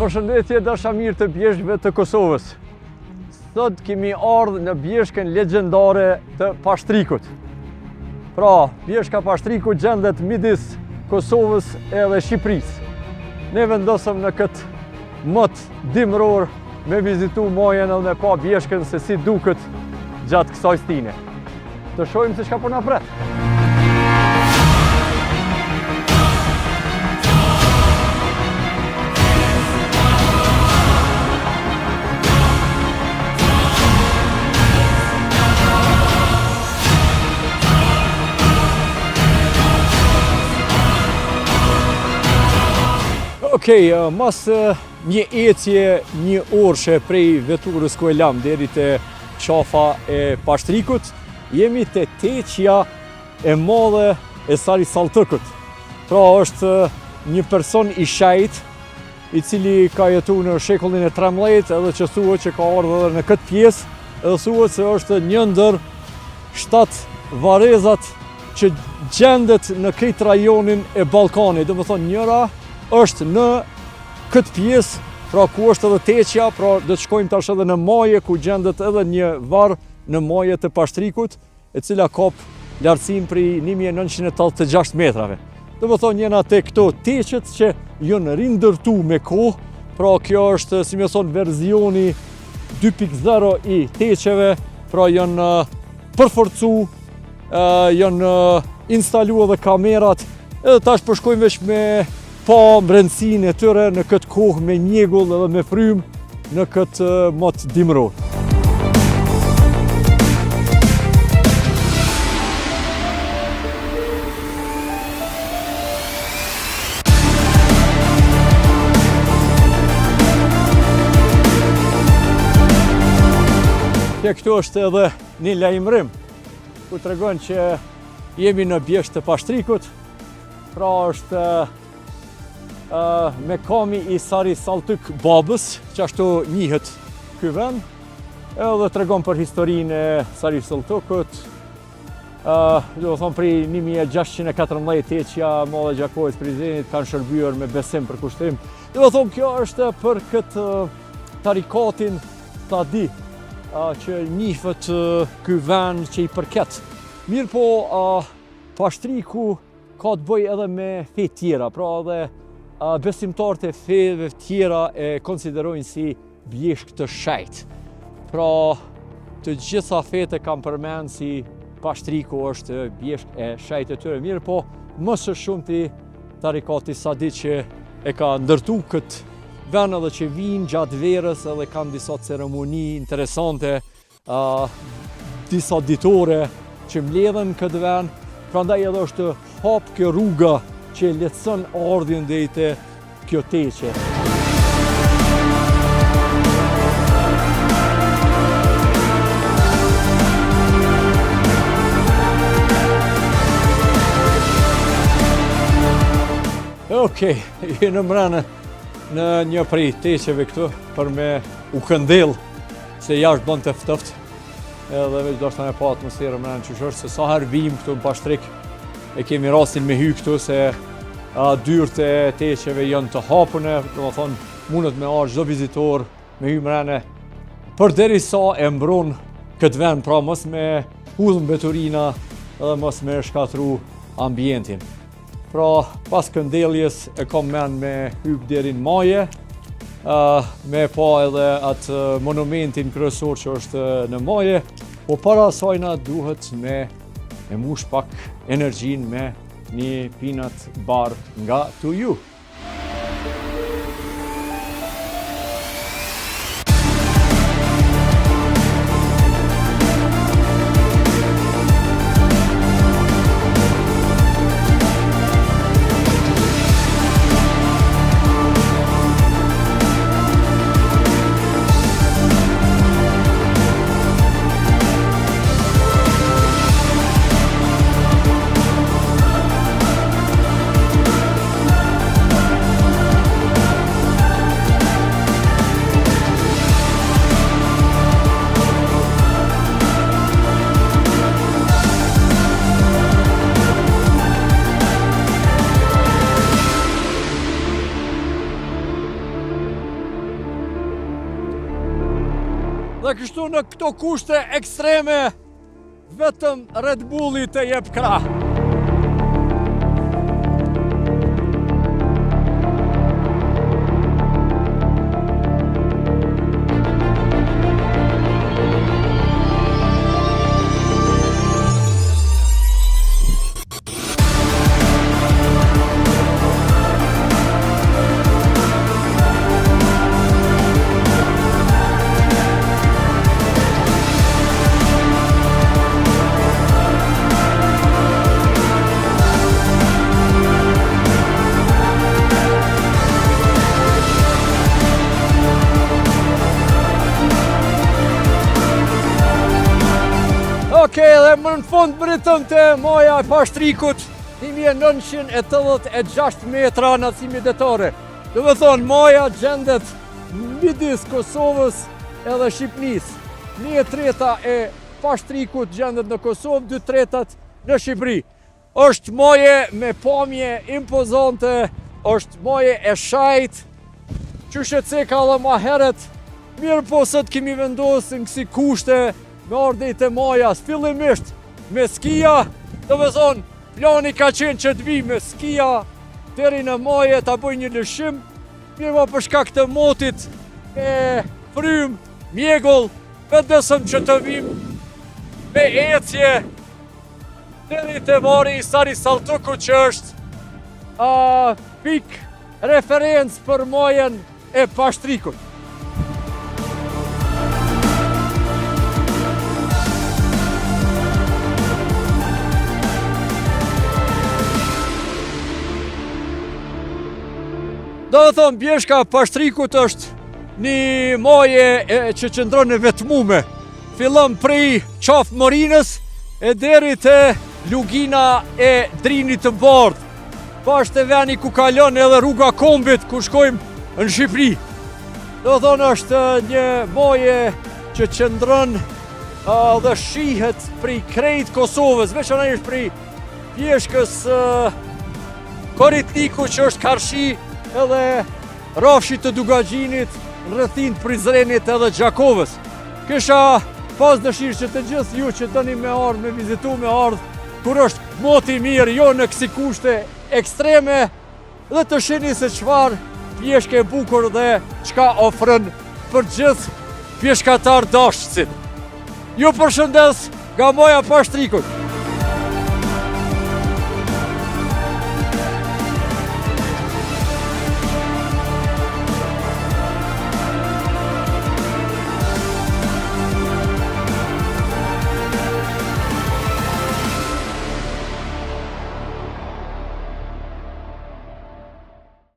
Përshëndetje dashamirë të bjeshkëve të Kosovës. Sot kemi ardhë në bjeshkën legjendare të Pashtrikut. Pra, bjeshka Pashtriku gjendet midis Kosovës edhe Shqipërisë. Ne vendosëm në këtë mot dimror me vizitu majën edhe me pa bjeshkën se si duket gjatë kësaj stine. Të shohim se çka po na pret. Okej, okay, mas një ecje një orëshe prej veturës ku e lamë deri te qafa e Pashtrikut, Jemi te teqja e madhe e Sari Salltykut. Pra është një person i shejt, i cili ka jetu në shekullin e 13 edhe që thuhet që ka ardhë edhe në këtë pjesë, edhe thuhet se është një ndër shtatë varrezat që gjendet në këtë rajonin e Ballkanit. Domethonë njëra është në këtë pjesë, pra ku është edhe teqja, pra do të shkojmë tash edhe në maje ku gjendet edhe një varr në maje të Pashtrikut, e cila kap lartësinë prej 1986 metrave. Domethonë jena te këto teqet që janë rindërtu me kohë, pra kjo është, si me thonë, verzioni 2.0 i teqeve, pra janë përforcu, janë instalu edhe kamerat, edhe tash po shkojmë veç me pa mbrendësinë e tyre në këtë kohë me mjegull edhe me frymë në këtë mot dimror. Te këtu është edhe një lajmërim, ku tregon që jemi në bjeshkë të Pashtrikut, Pra është mekami i Sari Saltyk Babës, që ashtu njihet ky vend, edhe tregon për historinë e Sari Saltykut, domethonë prej 1614 teqja e madhe e Gjakovës Prizrenit kanë shërbyer me besim përkushtim. Domethonë kjo është për këtë tarikatin Sadi, që njihet ky vend që i përket. Mirëpo, Pashtriku ka të bëjë edhe me fe tjera, pra edhe besimtarët e feve tjera e konsiderojnë si bjeshkë të shejtë. Pra, të gjitha fetë e kanë përmend si Pashtriku është bjeshkë e shejtë e tyre. Mirëpo, më së shumti tarikati Sadi që e ka ndërtu këtë vend edhe që vijnë gjatë verës edhe kanë disa ceremoni interesante disa ditore që mbledhen në këtë vend, prandaj edhe është hap kjo rruga që e lehtëson ardhjen deri te kjo teqe. Okej, jena mrena në një prej teqeve këtu për me u këndell Se jashtë bënte ftoft, edhe veç dashta me pa atmosferën mrena qysh është, se sa herë vijmë këtu në Pashtrik, e kemi rastin me hy këtu, se a, dyert e teqeve janë të hapune, domethonë, mundet me ardhë çdo vizitor me hy mrena, përderisa e mbron këtë vend, pra mos me hudhë mbeturina edhe mos me shkatru ambientin. Pra, pas këndelljes e kom men me hyp deri në maje, me pa edhe atë monumentin kryesor që është në maje, po para asajna duhet me e mush pak energjinë me një peanut bar nga To You. kështu në këto kushte ekstreme, vetëm Red Bulli të jep krah. Okej, dhe më në fund mrritëm te maja e Pashtrikut, 1986 metra naltësi detare. Domethonë, maja gjendet midis Kosovës edhe Shqipnisë. Një e treta e Pashtrikut gjendet në Kosovë, dy tretat në Shqipëri. Është maje me pamje impozante, është maje e shajtë, qysh e ceka edhe ma herët, mirëpo sot kemi vendosë në kësi kushte me ardhë deri te maja, fillimisht me skia, domethonë, plani ka qenë që të vi me skia, deri në maje ta bëj një lëshim, mirëpo për shkak të motit e frymë, mjegull, vendosëm që të vim me ecje, deri te varri i Sari Saltukut që është a, pikë referencë për majën e Pashtrikut. Domethonë, bjeshka e Pashtrikut është një maje e, që qëndron e vetmume. Fillon prej Qafë Morinës e deri te lugina e Drinit të Bardhë. Bash te veni ku kalon edhe rruga kombit ku shkojmë në Shqipëri. Domethonë është një maje që qëndron dhe shihet prej krejt Kosovës, veçanërisht prej bjeshkës Koritniku që është karshi edhe rrafshit të Dukagjinit, në rrethinë Prizrenit edhe Gjakovës. Kisha pas dëshirë që të gjithë ju që doni me ardhë, me vizitu, me ardhë, kur është moti mirë, jo në kësi kushte ekstreme, dhe të shihni se çfarë bjeshke e bukur dhe çka ofrën për gjithë bjeshkatar dashësit. Ju përshëndes nga Maja Pashtrikut.